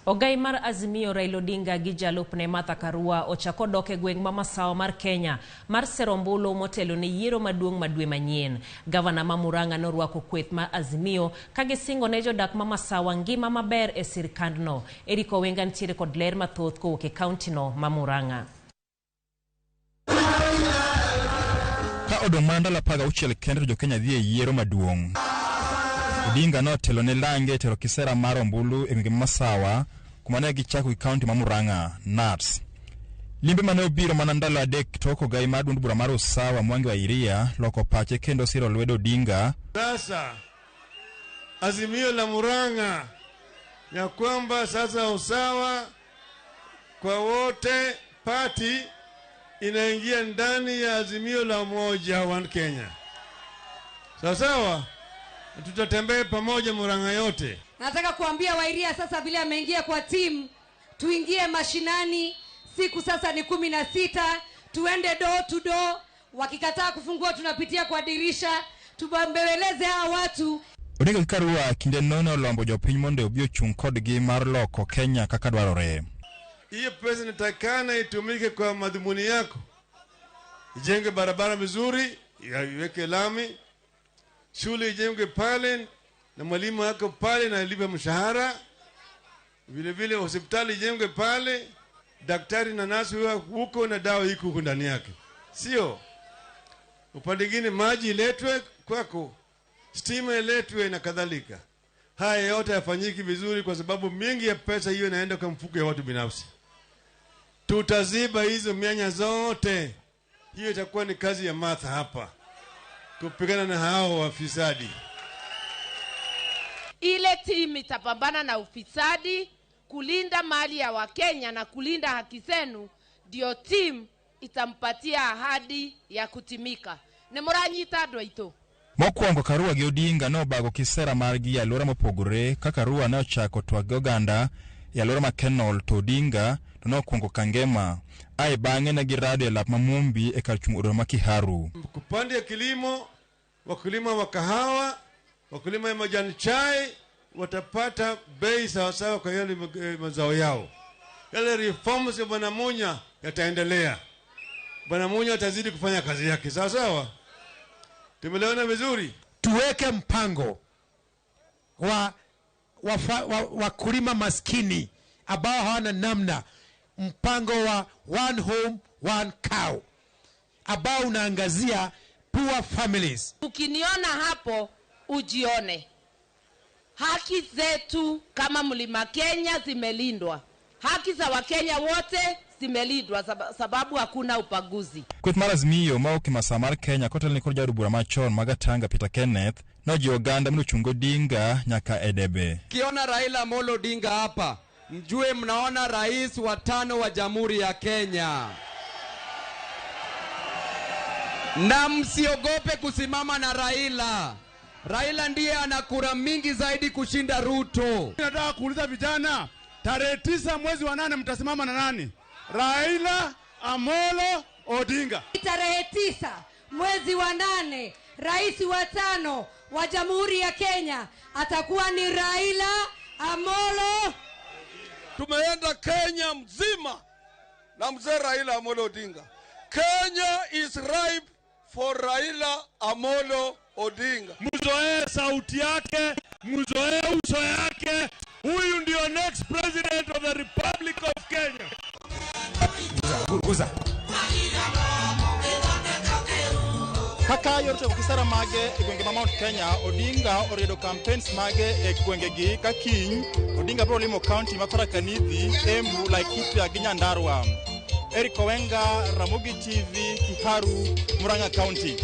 Ogai mar Azimio Raila Odinga gi jalupne Martha Karua ochako dok e gweng' ma masawa mar Kenya mar sero ombulu motelo ne yiero maduong' ma dwe manyien. Gavana ma Murang'a norwako kweth mar Azimio ka gisingo ne jodak ma masawa ngima maber e sirkandno. Eric Owenga nitiere kod ler mathoth kowuok e kaontino ma Murang'a. Ka odong' mana ndalo 16 kende to jo-Kenya dhi e yiero maduong'. Odinga notelo ne lange e tero kisera mar ombulu e gwenge ma Masawa kuma ne gichako gi kaunti ma Murang'a, Nats. Limbe mane obiro mana ndalo 3 tok ogai mar duond bura mar Usawa Mwangi wa Iria loko pache kendo siro lwedo Odinga. Sasa Azimio la Murang'a ya kwamba sasa usawa kwa wote party inaingia ndani ya Azimio la Umoja One Kenya. Sawa sawa, tutatembea pamoja Murang'a yote. Nataka kuambia Wairia sasa vile ameingia kwa timu, tuingie mashinani. Siku sasa ni 16, tuende door to door. Wakikataa kufungua tunapitia kwa dirisha, tubambeleze hawa watu. Odinga gi Karua kinde no ne olombo jopiny mondo obi ochung' kodgi mar loko Kenya kaka dwarore. Hiyo pesa inatakana itumike kwa madhumuni yako. Ijenge barabara mizuri, iweke lami, shule ijengwe pale na mwalimu wako pale na alipe mshahara. Vile vile hospitali ijengwe pale, daktari na nasi huko na dawa iko huko ndani yake. Sio upande mwingine maji iletwe kwako, stima iletwe na kadhalika. Haya yote hayafanyiki vizuri kwa sababu mingi ya pesa hiyo inaenda kwa mfuko ya watu binafsi. Tutaziba hizo mianya zote. Hiyo itakuwa ni kazi ya Martha hapa, kupigana na hao wafisadi. Ile timu itapambana na ufisadi, kulinda mali ya Wakenya na kulinda haki zenu, ndio timu itampatia ahadi ya kutimika. Ni muranyita andũ aitũ. Mokwongo Karua gi Odinga nobago kisera margi e alwora mopogore ka Karua ne ochako twak gi oganda e alwora ma Kenol to Odinga to nokwongo Kangema. Ae bang'e ne girado e lap ma Mumbi e kar chung' od ma Kiharu. Kupande ya kilimo, wakulima wa kahawa, wakulima ya majani chai watapata bei sawasawa kwa yale mazao yao. Yale reforms ya Bwana Munya yataendelea. Bwana Munya atazidi kufanya kazi yake sawa sawa. Tumelewana vizuri. Tuweke mpango wa wakulima maskini ambao hawana namna, mpango wa one home one cow ambao unaangazia poor families. Ukiniona hapo ujione. Haki zetu kama Mlima Kenya zimelindwa. Haki za Wakenya wote zimelindwa sababu hakuna ubaguzi. Kweth mar Azimio ma ok masawa mar Kenya kotelne kod jaod bura machon ma Gatanga Peter Kenneth nojiwo oganda mondo ochung Odinga nyaka e debe. Kiona Raila Amolo Odinga hapa, mjue mnaona rais wa 5 wa Jamhuri ya Kenya. Na msiogope kusimama na Raila. Raila ndiye ana kura mingi zaidi kushinda Ruto. Nataka kuuliza vijana, tarehe 9 mwezi wa 8 mtasimama na nani? Raila Amolo Odinga. Tarehe 9 mwezi wa 8 rais wa 5 wa Jamhuri ya Kenya atakuwa ni Raila Amolo. Tumeenda Kenya mzima na mzee Raila Amolo Odinga. Kenya is ripe for Raila Amolo Odinga. Mzoee sauti yake, mzoee uso yake. Huyu ndio next president of the Republic of Kenya. Guza. Kaka yor chako kisera mage e gwenge ma Mount Kenya, Odinga oriedo campaigns mage e gwengegi ka kiny Odinga biro limo county ma Tharaka Nithi, Embu, Laikipia gi Nyandarua. Eric Owenga, Ramogi TV, Kiharu, Murang'a County.